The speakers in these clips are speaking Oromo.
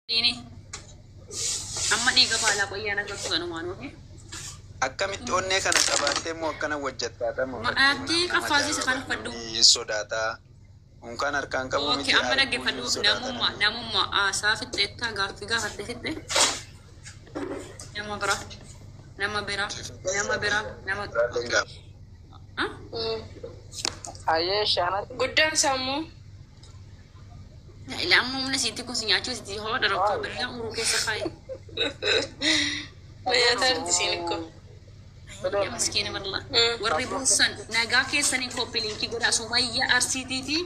Ini amma dhiiga baalaa qoyyaan agartu kanumaan ofi. Akkamitti onnee kana qabaattee immoo akkana hojjettaa dhama? Ma'aatti qaffaasisa kan uffadhu. Hin sodaataa. Unkaan harkaan qabu Okay, miti amma arguu dhaggeeffadhu hin sodaata namummaa namni. Namummaa haasaa fixxeettaa gaaffii gaafatte fixxe. Nama biraa, nama biraa, nama biraa, nama Biraallee gaafa. Ah? Ayyee shaanatti. Guddaan sammuu. Ila amma humna siitti kun si nyaachuu sitti hoodha rakkoo bilaa uruu keessa kaaye. Nyaata artisiin ikko. Yaa miskiina wallah. Warri buusan nagaa keessanii copy link godhaa. Sumayyaa Arsiitii fi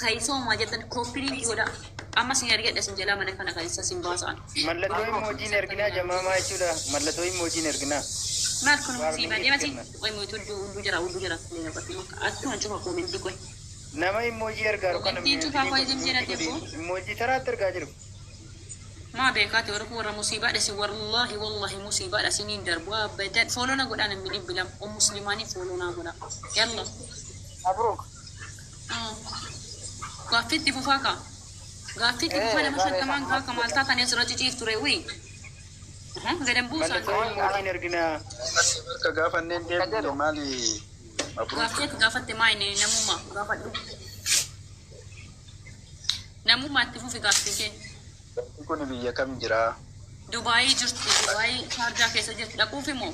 Kaayisoomaa jettan copy link godhaa. Amma sin argadha sin jalaa mana kana keessa sin baasaan. Mallattoo imoojiin erginaa jamaamaa jechuudha. Mallattoo imoojiin erginaa. Maal kun musiibaa Warning deemati. kenna. Qoy mootu hudduu hudduu jira hudduu jira. Attuma cufa comment qoy. Nama emoji ergaa jiru kana Commentii cufaa qoy jim jedha jebbo. Emoji taraatti ergaa jiru. Maa beekaati warri kun warra musiibaadha isin, wallahi wallahi musiibaadha isiniin darbu abadan. Follow na godhaa namni 200 o muslimaanii follow naa godhaa. Yalla. Mabruuk. Gaaffii itti fufaa kaa. Gaaffii itti fufaa nama 50n kaa ka maal taatanii asirra ciciiftu ree wii. Gadan buusaan. Mallattoo imoojiin erginaa. Bakka gaafanneen deebine maali? Mabruuk. Gaaffii ati gaafatte maa inni namummaa gaafadhu. Namummaa itti fufi gaaffii kee. Bakki kun biyya kam jiraa? Dubaayii jirti. Dubaayii Shaarjaa keessa jirti. Dhaquuf immoo.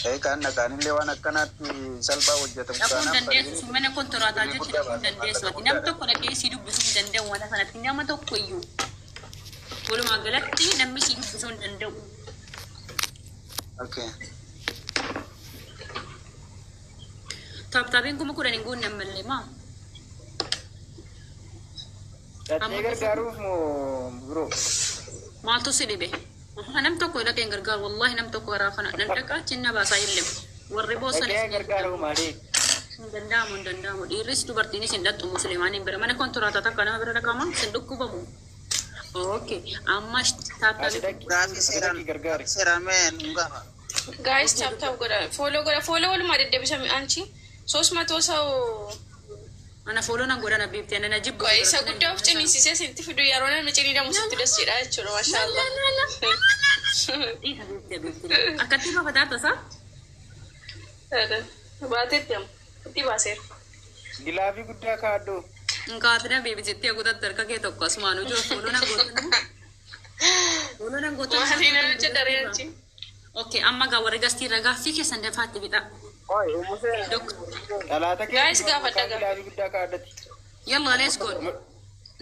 Ee kaan dhaqaanillee waan akkanaatti salphaa hojjetamu Dhaquu hin taanaan dandeessu. bareedu. Mana kontoraataa Birrii jirti guddaa dhaquu hin baasa, dandeessu. maallaqa Ati nam guddaadha. tokko dhaqee sii dubbisuu hin danda'u mana kanatti nama tokko iyyuu. Walumaa galatti namni sii dubbisuu hin danda'u. Okay. Tap tapiin 10,000 hin guunne ammallee maa? Dhattee Amma gargaaruuf moo bro? Maaltu si dhibe? Ahaa, nam tokko dhaqee hin gargaaru. Wallahi nam tokko karaa kana nan dhaqa achi na baasaa illem. Warri boosan Dhaqee gargaaruu maali? Hin danda'amu, hin danda'amu. Dhiirris dubartiinis hin dhaqxu musliimaaniin bira. Mana kontoraataa takka nama bira dhaqama sin dhukkubamu. Okay. Amma Ati tap tapii dhaqi. Gaafii Ati seeraan dhaqi gargaari. seeraan mee nu gaafa. Guys, tap tap godha. Follow godha. Follow walumaa deddeebisa አንቺ ሶስት መቶ ሰው Ana follow nan godhan abbiibti ana na jibbu. Qoy isa guddaa of ciniinsisee sitti fidu yeroo namni ciniidamu sitti das jedha jechuudha, maashaallah. Dhiisa abbiibti abbiibti. Akkatti gaafataa tasaa? Baateetti amma itti baaseera. Glove guddaa kaa'adhu. Nkaatina beebisitti haguutatti harka kee tokko asumaan ijoo follow nan gootan. Follow nan gootan. Maatii namicha daree achi. Okay, amma gaa warri gastii irra gaaffii keessan dafaatti bitaa. Oi, umuseen. Dok. Dhalaata kee Guys, gaafadha gaa. Glove guddaa kaa'addati. Yalla, let's go.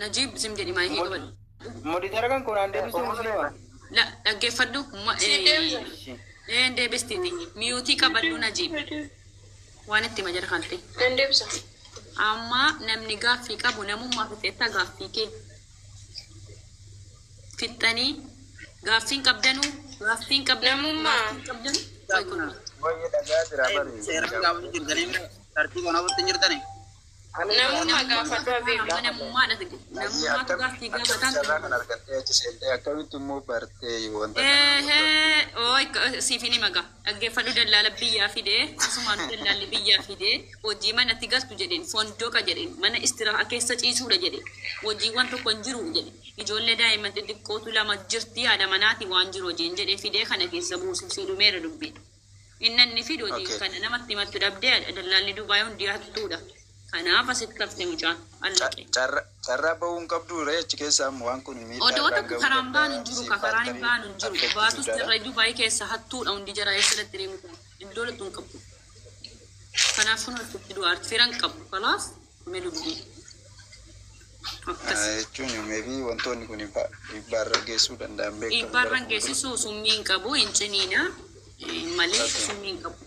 Najib sim jedhi maayikii qabadhu. Moderator kan kun aan deebisu musliima. La dhaggeeffadhu. Si deebisa. Een deebistiiti. Mute qabadhu Najib. Waan itti majara kan ta'e. Nan deebisa. Amma namni gaaffii qabu namummaa fixeettaa gaaffii kee. Fixxanii gaaffiin qabdanuu gaaffiin qabdanuu Namummaa. gaaffiin qabdanuu. Qoy kun. Baay'ee dhagaa jira bari. Seeraan gaafatu jirtanii tartiiba nafutti hin jirtanii. Namummaa gaafadhu habiibi. Amma namummaadha. Namummaatu gaaffii Akkamitti gaafataan. carraa kana argattee achi seentee akkamitti immoo bartee wanta kana? Ehee, oi siif hin himaga. Dhaggeeffadhu, dallaala biyyaa fidee, asumaan dallaalli biyyaa fidee, hojii manatti galtu jedheen, fondoqa jedheen, mana istiraahaa keessa ciisuudha jedheen, hojiiwwan tokko hin jiru jedhe, ijoollee daa'imman xixiqqootu lama jirti haadha manaati waan jiru hojiin jedhee fidee kana keessa buusuuf si dhumeera dubbii. Inni inni fidu hojii kana namatti himattu dhabdee dallaalli Dubaay hundi hattuudha. Kanaaf asitti haftee mucaan allaqe. Carraa bahuu hin qabdu ree achi keessaa ammoo waan kun miidhaa Odoo irraan tokko gahuu karaan baanu hin danda'a. jiru Siif ka karaan hin faaktarii baanu hin jiru. affeektii Baatus guddaadha. jarra Dubaay keessa hattuudha hundi jara eessa deemu kun iddoo lattuu hin qabdu. Kanaaf kun asitti du'aarti firan qabu. Kalaas dhume dubbii. Akkas. Jechuun maybe wantoonni kun dhiibbaa irra geessuu danda'an beekamu Dhiibbaa gara irraan fuuldura. geessisu summii hin qabu hin ciniina malee summii hin qabu.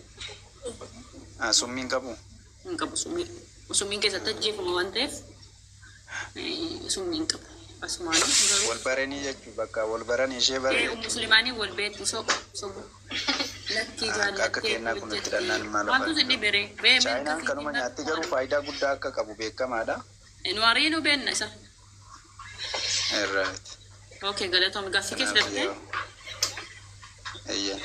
Ah, summii hin qabu. Hin qabu summii. Summiin keessatti ajjeefama waan ta'eef summii hin qabu. Asumaan garuu Wal baranii jechuun bakka wal baranii ishee bare jechuudha. Muslimaanii wal beektu sobu sobu. Lakkii Akka jaallattee kennaa kun itti dhannaan maal Maaltu afaan si dhibere? Bee Chaayinaan kanuma nyaatti garuu faayidaa guddaa akka qabu beekamaadha. Nu ariinuu beenna isa. Right. Okay, galatoome gaaffii keessa Kanaaf darbitee? yoo eeyyan.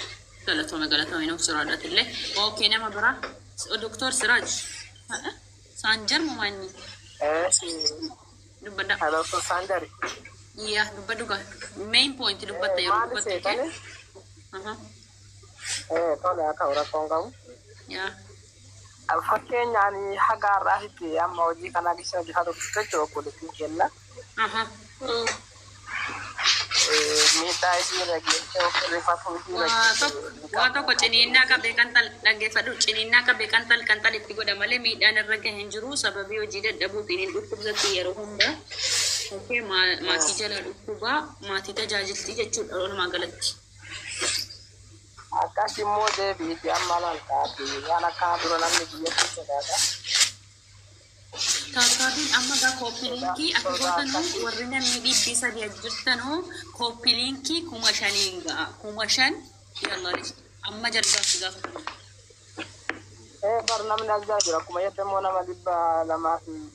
Galatoome galatoome nuuf siraadhaati illee. Okay, nama biraa. Doktor Siraaj. Saanjar moo maanni? Dubbadhaa. Doctor Sanjari. Yaa, dubbadhu gaa. Main point dubbatta yeroo Maali dubbattu. seetani? Aha. Tole, akka rakkoon qabu. Yaa. Fakkeenyaan haga har'aatitti amma hojii kanaa keessa hojjetaa turte jechuudha, obboleettiin kenna. Aha. Miidhaa isii irra geessee rifatu isii irra Waa tokko waa tokko ciniinnaa qabee kan tal dhaggeeffadhu, ciniinnaa qabee kan tal kan tal itti godha malee miidhaan irra gahe hin jiru. Sababii hojii dadhabuutiin hin dhukkubsatti yeroo hunda. Okay, maatii jala dhukkubaa, maatii tajaajilti jechuudha walumaa galatti. Akkas immoo deebiiti amma laal taate waan akkana dura namni biyyatti sodaata. Taattaatiin amma gaa copy linkii akka gootanuu, warri namni 300 jirtanuu, copy linkii 5,000n ga'a. 5,000, yallaa, amma jalqabaatti gaafatamu. Bar namni as jala jira akkuma jette immoo nama 290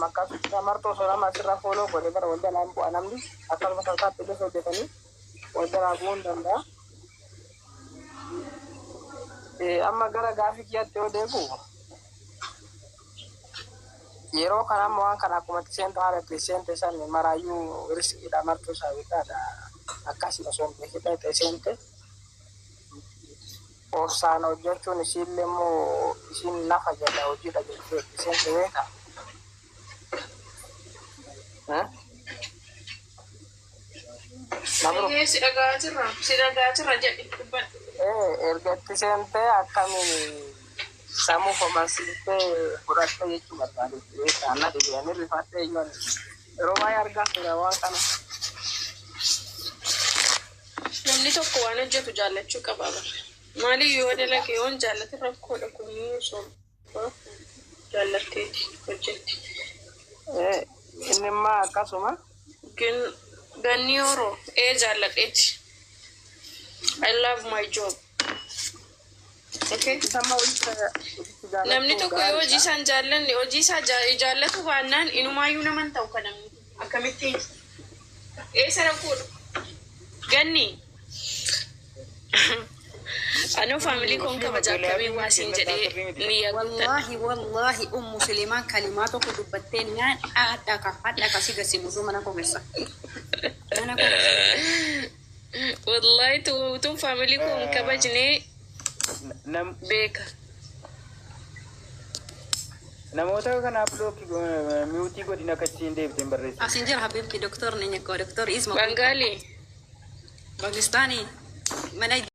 akkas martoo osoo nama asirra follow godhe bara wal jalaan bu'a, namni akkasuma salphaatti illee hojjetanii wal jalaa bu'uu hin danda'a. Amma gara gaafii kiyyaatti yoo deebi'u, yeroo kana amma waan kana akkuma itti seente, haala itti seente san maraayyuu riskiidha, martuu isaa beekaadha, akkasuma osoo hin beekin itti seente obsaan hojjechuun isiillee immoo isiin nafa jedha hojiidha jechuudha itti seente beeka. Nabro. Si dhagaa jirra. Si dhagaa jirra, jedhi, dubbadhu. Erga itti seentee akkamiin sammuu komansiistee fudhattee jechuu barbaade beekaa, na dhibee rifadhee iyyuu yeroo baay'ee argaa ture waan kana. Namni tokko waan hojjetu jaallachuu qaba bara. Maaliif yoo dalage yoo hin jaallatin rakkoodha, kunii osoo jaallatteeti hojjetti. Inni immoo akkasuma. Gin ganni yeroo jaalladheeti. I love my job. Okay. Isa immoo hojii Namni tokko yoo hojii isaa hin jaallanne, hojii isaa jaallatu baannaan inumaayyuu nama hin ta'u kan namni. Akkamittiin? Eessa rakkoodha? Ganni. Anoo family koon kabaja, akkamiin waa siin jedhee ni yaadda. Wallaahi, wallaahi, Ummu Suleemaan kalimaa tokko dubbattee naan haadha haadha si gasimutu mana koo keessa. Mana koo keessa. Wallaahi, tun family koon kabajnee beeka. Namoota kanaaf block mute godhin akka ittiin deebitee barreessu. Asin jira habibti, doktor ni nyakko, doktor Isma. Bangaali. Pakistani mana.